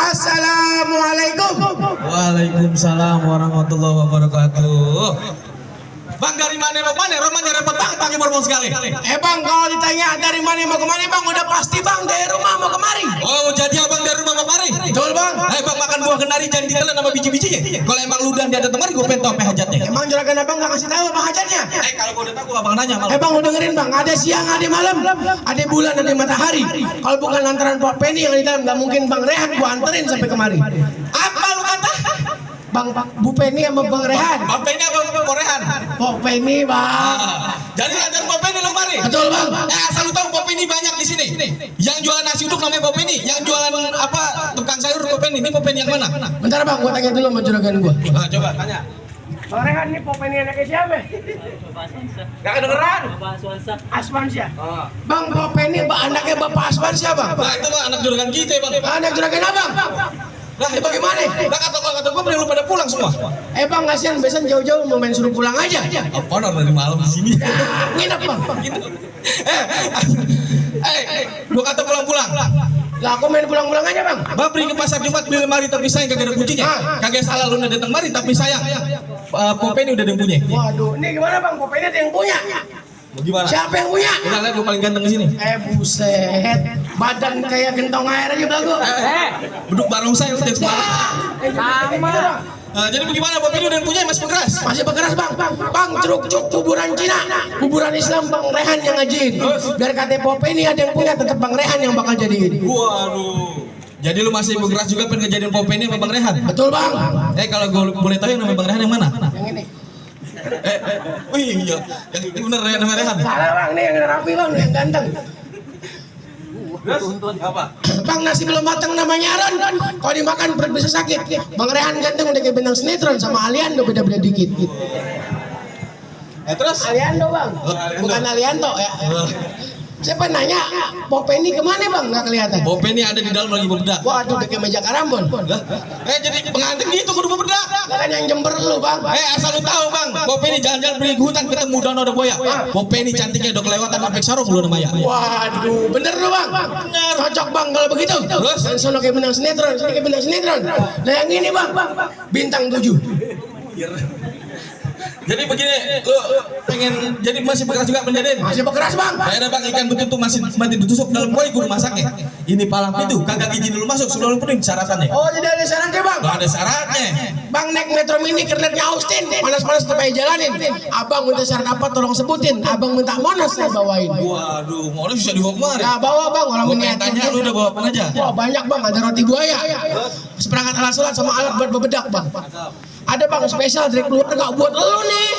Assalamualaikum. Waalaikumsalam warahmatullahi wabarakatuh. Bang, dari mana mau mana? Romanya repot banget pakai borbon sekali. Bang, kalau ditanya dari mana mau kemana bang, udah pasti bang dari rumah mau kemari. Oh, jadi abang dari rumah mau kemari? Betul bang. Bang, makan buah kenari jangan ditelan sama biji-bijinya. Kalau emang lu dan dia datang kemari, gue pengen tau apa hajatnya. Emang juragan abang nggak kasih tahu apa hajatnya? Kalau gue udah tahu, abang nanya malah. Bang, lu dengerin bang, ada siang, ada malam, ada bulan, ada matahari. Kalau bukan lantaran Pok Penny yang di dalam, nggak mungkin bang Rehan gua anterin sampai kemari. Apa lu kata? Bang, Bu Penny sama bang Rehan. Bang Penny apa Bang Rehan? Pok Penny bang. Jadi ada Pok Penny lu kemari? Betul bang. Asal lu tahu Pok Penny banyak di sini. Yang jualan nasi uduk namanya Pok Penny, yang jualan apa tukang sayur Pok Penny. Ini Pok Penny yang mana? Bentar bang, gua tanya dulu sama juragan gua. Coba tanya. Bang Rehan ini Pok Penny anaknya siapa? Gak kedengeran? Asmansyah. Bang, Pok Penny anaknya Bapak Asmansyah bang. Nah itu mah anak juragan kita bang. Anak juragan abang. Lah, bagaimana? Nah kata gue mending lu pada pulang semua. Bang, kasihan besan jauh-jauh mau main suruh pulang aja. Apa dari malam di sini? Nginep bang. Gua kata pulang-pulang. Lah aku main pulang-pulang aja bang. Bang pergi ke pasar Jumat beli lemari tapi sayang kagak ada kuncinya. Kagak salah lu udah datang mari tapi sayang. Pok Penny udah ada yang punya. Waduh, ini gimana bang? Pok Penny ada yang punya. Gimana? Siapa yang punya? Udah lihat gue paling ganteng di sini. Buset. Badan kayak gentong air aja belagu. Beduk bareng saya udah sekarang. Sama. Jadi bagaimana Pok Penny udah yang punya masih berkeras? Masih berkeras bang. Bang, ceruk-ceruk kuburan Cina, kuburan Islam bang Rehan yang ngajiin. Biar kata Pok Penny ada yang punya, tetap bang Rehan yang bakal jadiin. Waduh. Jadi lu masih berkeras juga pengen ngejadiin Pok Penny sama Bang Rehan? Betul bang. Kalau gue boleh tahu yang namanya Bang Rehan yang mana? Yang ini. Wih iya, yang ini bener ya namanya Rehan. Salah bang, nih yang rapi bang, yang ganteng. Apa? Bang, nasi belum matang namanya Aron. Kalau dimakan perut bisa sakit. Bang Rehan ganteng udah kayak bintang sinetron, sama Aliando beda-beda dikit. Terus? Aliando bang, bukan Alianto ya. Siapa nanya, Pok Penny kemana bang? Nggak kelihatan. Pok Penny ada di dalam lagi bebedak. Waduh, udah kayak meja karambol. Jadi pengantin gitu kudu bebedak. Kan yang Jember lu bang. Asal lu tahu bang, Pok Penny jalan-jalan pergi ke hutan ketemu danau ada buaya. Pok Penny cantiknya udah kelewatan sampai sarung lu namanya. Waduh, bener lu bang. Bener. Cocok bang kalau begitu. Terus? Dan sono kayak bintang sinetron, sini kayak bintang sinetron. Nah yang ini bang, bintang 7. Jadi begini, lu pengen jadi masih berkeras juga menjadi? Masih berkeras bang. Ada bang ikan betutu masih ditusuk dalam kuali guru masaknya. Ini palang itu kagak izin dulu masuk sebelum penuh syaratnya. Oh jadi ada syaratnya bang? Gak ada syaratnya. Bang naik Metro Mini kernetnya Austin, panas-panas supaya jalanin. Abang minta syarat apa tolong sebutin. Abang minta Monas saya bawain. Waduh, Monas bisa dibawa kemari. Nah bawa bang, kalau pengen tanya lu udah bawa apa aja? Wah banyak bang, ada roti buaya, seperangkat alat sholat sama alat buat bebedak bang. Ada bang spesial dari keluarga buat lu nih.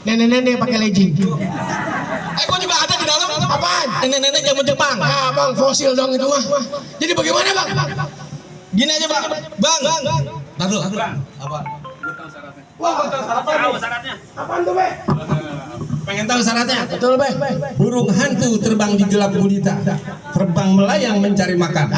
Nenek-nenek pakai legging. Gua juga ada di dalam. Apaan? Nenek-nenek zaman Jepang. Ah bang, fosil dong itu mah. Jadi bagaimana bang? Gini aja bang. Bang. Tahan dulu. Apa? Wah, syaratnya. Apaan tuh be? Pengen tahu syaratnya? Betul be. Burung hantu terbang di gelap gulita, terbang melayang mencari makan.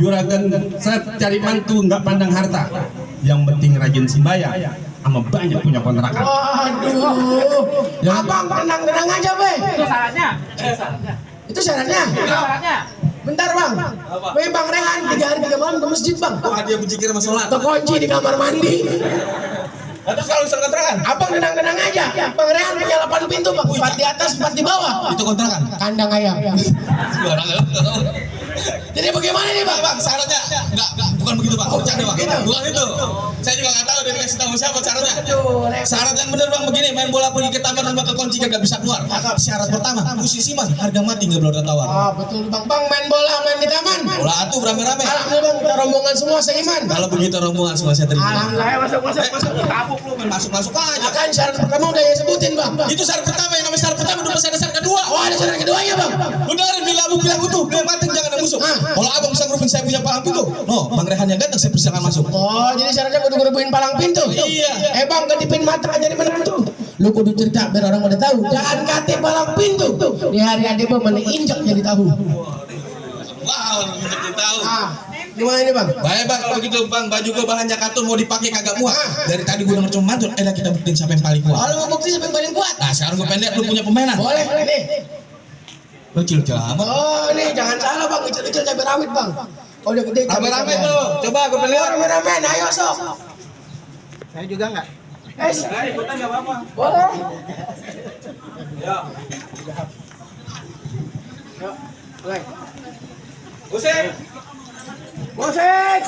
Juragan set cari mantu nggak pandang harta. Yang penting rajin sembahyang, sama banyak punya kontrakan. Waduh. Abang tenang-tenang aja be. Itu syaratnya. Itu syaratnya. Bentar bang. Bang Rehan 3 hari 3 malam ke masjid bang. Wah dia berjikir sama sholat. Terkunci di kamar mandi. Terus kalau urusan kontrakan? Abang tenang-tenang aja. Bang Rehan punya 8 pintu bang. 4 di atas, 4 di bawah. Itu kontrakan. Kandang ayam. Jualan lo. Jadi bagaimana nih bang? Bang, syaratnya enggak, bukan begitu bang. Bercanda bang. Gitu. Bukan itu. Saya juga nggak tahu dari kasih tahu siapa syaratnya. Aduh, repot. Syarat yang benar bang begini, main bola pergi ke taman rumah ke kunci nggak bisa keluar. Syarat pertama, musisi mas harga mati nggak boleh tawar. Ah betul bang. Bang main bola main di taman. Bola atuh rame-rame. Alhamdulillah bang, kita rombongan semua seiman. Kalau begitu rombongan semua saya terima. Alhamdulillah masuk. Tabuk lu main masuk aja. Kan syarat pertama udah ya sebutin bang. Itu syarat pertama, yang namanya syarat pertama udah ada syarat kedua. Oh ada syarat keduanya bang. Benar, bilang tuh, bilang mateng jangan ada musuh. Kalau abang bisa ngerubin saya punya palang pintu, no, Bang Rehan yang ganteng saya persilakan masuk. Oh jadi syaratnya kudu ngerubuhin palang pintu. Iya. Bang ketipin mata aja di mana tuh. Lu kudu cerita biar orang pada tahu. Jangan katip palang pintu. Di hari ada bang mana injak jadi tahu. Wow, kita tahu. Gimana ini bang? Baik bang, kalau begitu bang, baju gue bahannya katun mau dipakai kagak muat. Dari tadi gue denger cuma mantul, kita buktiin siapa yang paling kuat. Kalau mau bukti siapa yang paling kuat? Nah sekarang gue pengen lihat lu punya permainan. Boleh nih. Kecil amat. Oh nih jangan salah bang, kecil-kecil cabai rawit bang. Oh udah gede. Rame-rame tuh, coba gue pengen lihat. Rame-rame, ayo sok. Saya juga enggak. Ikutan nggak apa-apa. Boleh. Ya. Boleh. Musik. Musik.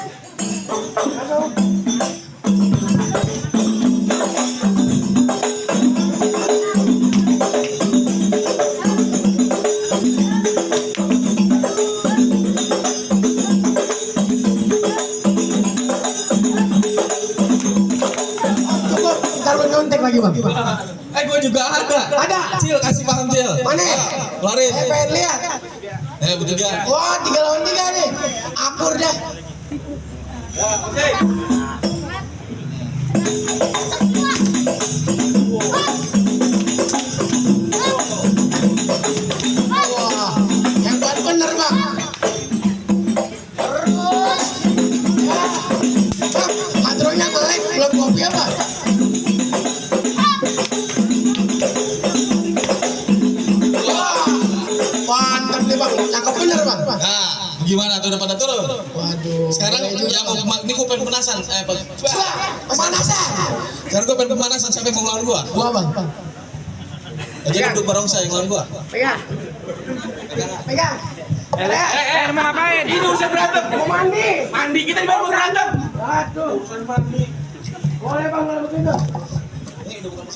Nyontek lagi bang. Gue juga ada. Ada. Cil, kasih paham Cil. Mana? Keluarin. Pengen lihat. Betul dia. Wah 3 lawan 3 nih. Akur dah. Musik. Wah, hebat bener bang. Terus, ya, bang, hadronya melek belum kopi apa? Wah, mantap nih bang, cakep bener bang. Nah, gimana tuh udah pada turun? Waduh. Sekarang yang mau ini gue pengen pemanasan. Pemanasan. Sekarang gue pengen pemanasan siapa yang mau ngelawan gua? Gua bang. Jadi duduk bareng saya yang ngelawan gua. Pegang. Pegang. Mau ngapain? Ini urusan berantem. Mau mandi. Mandi kita di bawah berantem. Aduh. Boleh bang kalau begitu.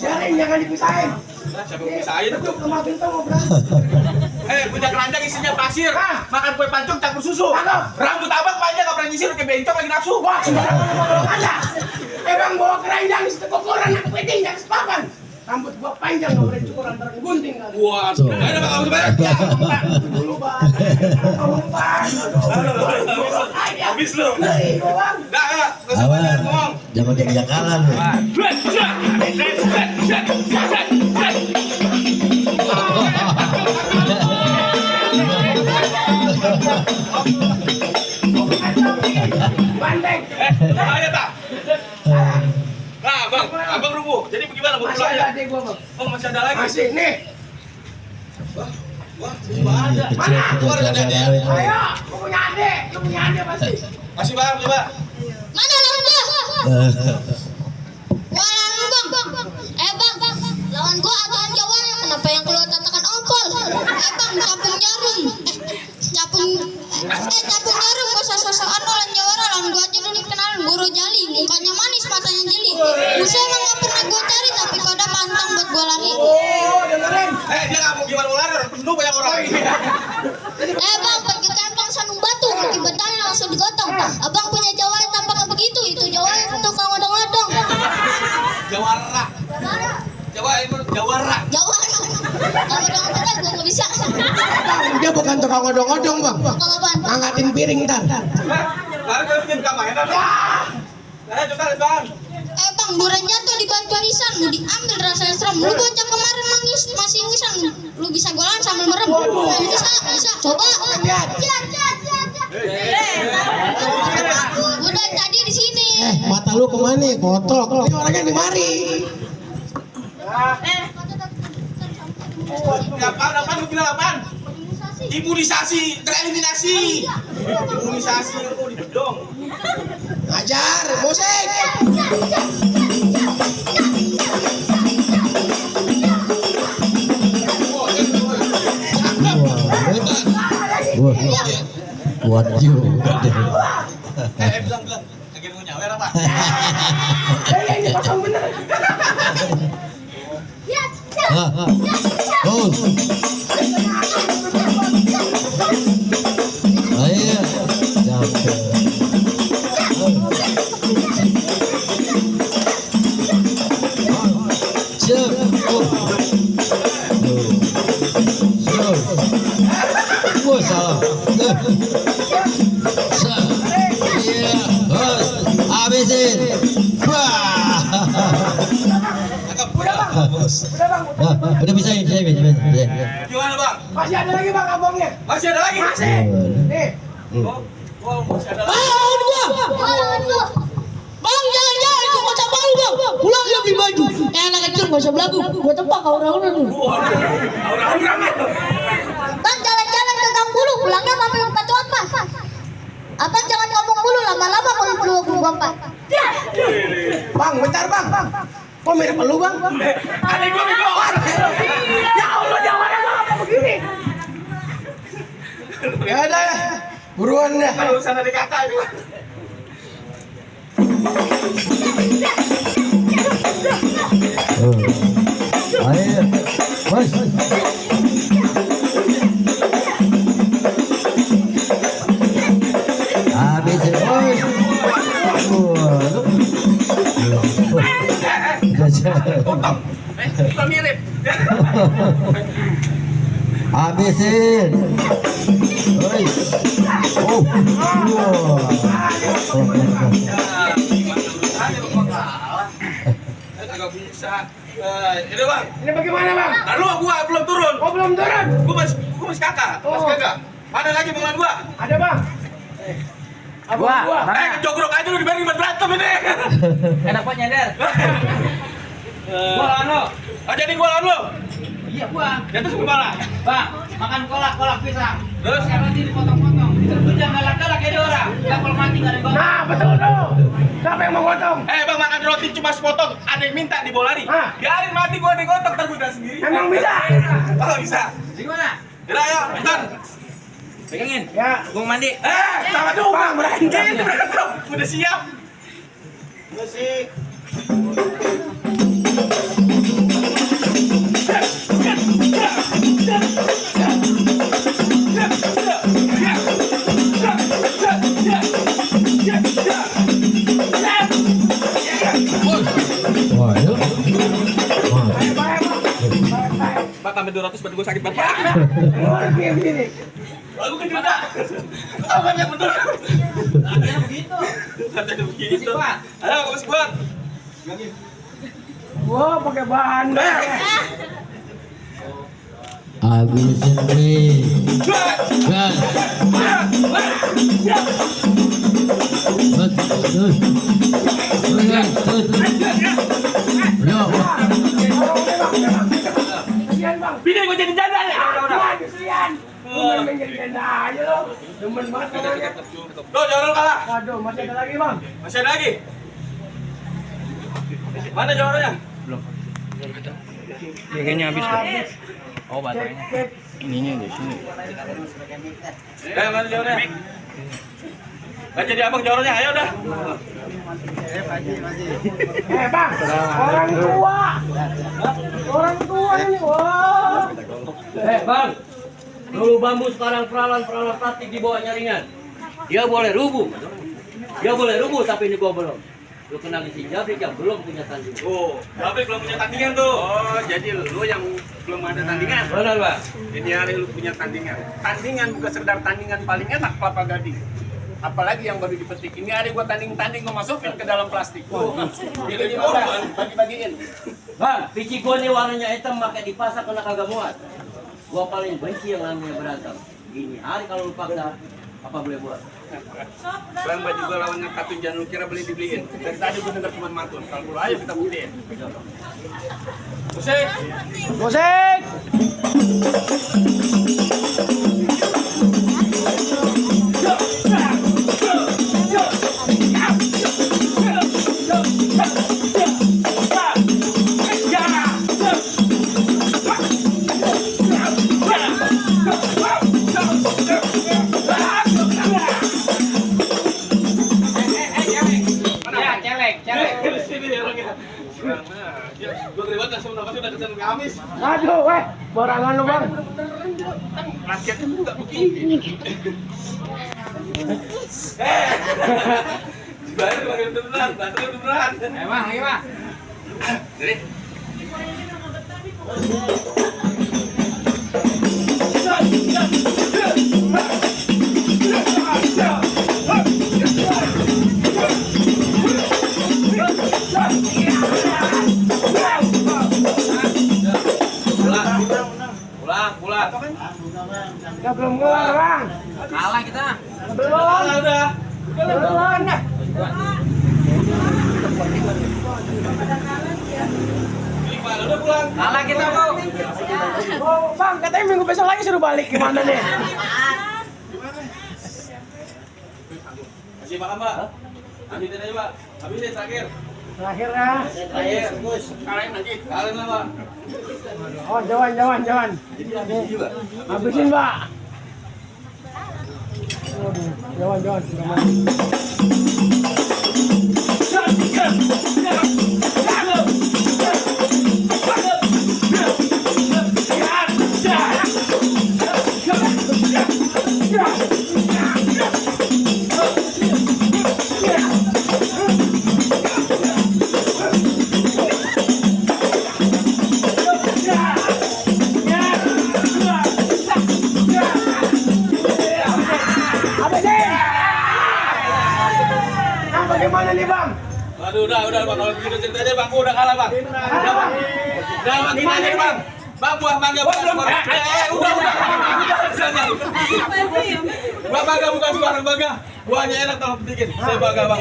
Biarin jangan dipisahin. Siapa yang pisahin? Duduk rumah pintu mau berantem. Punya keranjang isinya pasir. Makan kue pancung campur susu. Rambut abang panjang nggak pernah nyisir kayak bencong lagi nafsu. Wah sembarangan ngomong aja. Bang bawa keranjang sekokoran nak wedding jangan sepapan. Rambut gua panjang nggak boleh cukur antara gunting kali. Wah, ada bang kamu sebenarnya? Dulu bang. Ngomong bang. Habis lu. Ngeri gua bang. Nggak usah banyak ngomong. Jangan kayak jakalan lu. Bandeng. Ayo tak. Nah, abang rubuh. Jadi bagaimana? Mau Masih pulang ada ya? adik gua bang. Oh, masih ada lagi. Masih nih. Kecil Keluar kecil dari jakalan. Ayo. Lu punya adik. Lu punya adik pasti. Masih bang, coba. Mana lawan gua? Wah lawan bang. Bang, lawan gua aturan Jawara. Kenapa yang keluar tatakan ompol? Bang, capung jarum. Capung jarum. Gua sosok-sosokan lawan Jawara. Lawan gua aja udah dikenal guru jali. Mukanya manis, matanya jeli. Musuh emang gak pernah gua cari, tapi kode pantang buat gua lari. Oh dengerin. Dia nggak mau gimana mau lari, penuh banyak orang. Bang, pergi ke Empang Sandung Batu. Kaki bedanya langsung digotong. Abang punya Jawara tampaknya begitu. Itu Jawara tukang odong-odong. Jawara. Jawara. Kalau odong-odong kan gua nggak bisa. Bang, dia bukan tukang odong-odong bang. Kalau apaan? Angkatin piring ntar. Lari ke bikin kamar. Ayo coba bang. Bang, buran jatuh di batu nisan. Mau diambil rasanya serem. Lu bocah kemarin masih ngisan. Lu bisa golan sambil merem. Bisa. Coba. Lihat. Udah tadi di sini. Mata lu kemana? Kotok. Ini orangnya di mari. Apaan lu bilang apaan? Imunisasi, tereliminasi. Imunisasi lu di bedong. Ajar musik. Wah, kuat juga deh. bilang lagi mau nyawer apa? Ini pasang bener. Oh. Ayo. Salah. Iya. Habisin. Wah. Udah bisa ya, bisa. Gimana bang? Masih ada lagi bang abangnya. Masih ada lagi? Masih. Nih. Masih ada lagi. Bang, jangan kau macam malu bang. Pulang dia beli baju. Anak kecil gak usah belagu. Gua tempat kau orang-orang tuh. Bang, jalan-jalan ke Gang Bulu. Pulangnya mampir ke Batu Ampas. Abang jangan ngomong dulu lama-lama kalau perlu gua empat. Bang, bentar bang. Kok mirip lu bang? Ada gua bego. Ya Allah, jangan apa begini. Ya ada ya. Buruan dah. Kalau sana di kakak itu. Ayo. Mas. Habisin. Kita mirip. Habisin. Oi. Oh. Agak bisa. Ini bang. Ini bagaimana bang? Lalu gua belum turun. Oh belum turun. Gua masih kakak. Masih kakak. Mana lagi bungan gua? Ada bang. Abang gua. Jogrok aja lu dibanding berantem ini. Enak pak nyender. Gua lawan lo. Oh jadi gua lawan lu. Iya gua. Dia tuh gimana? Bang, makan kolak pisang. Terus? Yang nanti dipotong-potong. Lu jangan galak-galak kayak dia orang. Nggak kalau mati nggak ada yang Nah betul tuh. Siapa yang mau gotong? Bang makan roti cuma sepotong. Ada yang minta dibawa lari. Hah? Biarin mati gua digotong ntar gua udah sendiri. Emang bisa? Oh bisa. Gimana? Udah ayo, bentar. Pegangin. Ya. Gua mandi. Sama dulu bang, berantem. Udah siap. Wah, itu. Bang tambah 200 buat gua sakit banget. Kayak begini. Lalu kan juga. Oh kan yang bener. Latihan begitu. Ada begitu. Masih kuat. Ayo, gua masih kuat. Wah pakai bahan. Habisin nih. Gas. Kasihan bang. Bini gua jadi janda nih. Wah kasihan. Demen jadi janda aja lo. Demen banget orangnya. Loh, jangan lu kalah. Aduh masih ada lagi bang. Masih ada lagi. Mana jawabannya? Kayaknya habis deh. Oh baterainya. Cek. Ininya di sini. Mana jawabannya? Gak jadi abang jawabannya, ayo dah. Bang. Orang tua. Orang tua ini. Wah. Bang. Dulu bambu sekarang peralan plastik di bawah nyaringan. Dia boleh rubuh. Tapi ini gua belum. Lu kenal si Jabrik yang belum punya tandingan. Oh, Jabrik belum punya tandingan tuh. Oh, jadi lu yang belum ada tandingan. Benar, Bang. Ini hari lu punya tandingan. Tandingan bukan sekedar tandingan paling enak kelapa gading. Apalagi yang baru dipetik. Ini hari gua tanding-tanding gua masukin ke dalam plastik. Jadi bagi-bagiin. Bang, pici gua nih warnanya hitam pakai dipasak kena kagak muat. Gua paling benci yang namanya berantem. Gini hari kalau lu paksa, apa boleh buat? Bang baju gua lawannya katun jangan lu kira beli dibeliin. Dari tadi gua denger cuma mantun. Kalau lu ayo kita buktiin. Musik. Musik. Aduh, weh, borangan lu bang. Rakyat kan nggak begini. Baru pakai beneran, baru beneran. Emang, gimana? Jadi pulang. Ya belum keluar bang. Kalah kita. Belum. Udah. Belum. Udah pulang. Kalah kita, Bu. Oh bang, katanya minggu besok lagi suruh balik kemana nih? Masih makan, Pak? Lanjutin aja, Pak. Habisin terakhir. Terakhir ya. Terakhir. Kalian lagi. Kalian lah, Pak. Oh jawan. Habisin pak. Waduh, jawan sudah mau. Nah, bagaimana nih bang? Waduh, udah, Bang. Kalau begitu ceritanya, Bang. Udah kalah, Bang. Udah, Bang. Udah, Bang. Gimana nih, Bang? Bang, buah mangga bukan sembarang. Udah. Buah mangga bukan sembarang mangga. Buahnya enak, tolong petikin. Saya bangga, Bang.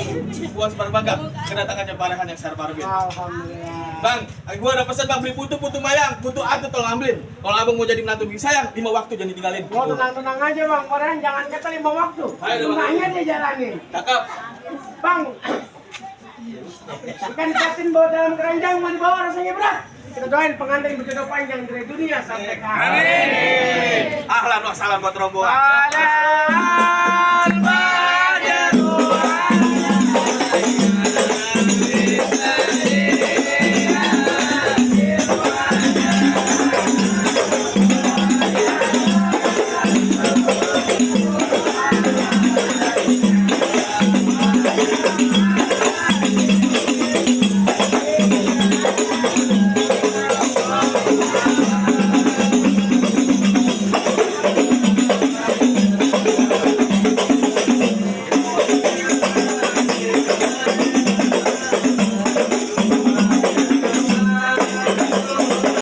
Buah sembarang mangga. Kedatangannya parehan yang besar Barbin. Alhamdulillah. Bang, gua udah pesen, Bang, beli putu mayang. Putu atu tolong ambilin. Kalau abang mau jadi menantu bing sayang, 5 waktu jangan ditinggalin. Mau tenang-tenang aja bang, orang jangan kata 5 waktu. Ayo, Bang. Tunangnya dia jalanin. Cakep. Bang, ikan dikatin bawa dalam keranjang mau dibawa rasanya berat. Kita doain pengantin berjodoh panjang dari dunia sampai ke akhirat. Amin. Ahlan wa salam buat rombongan. Amin.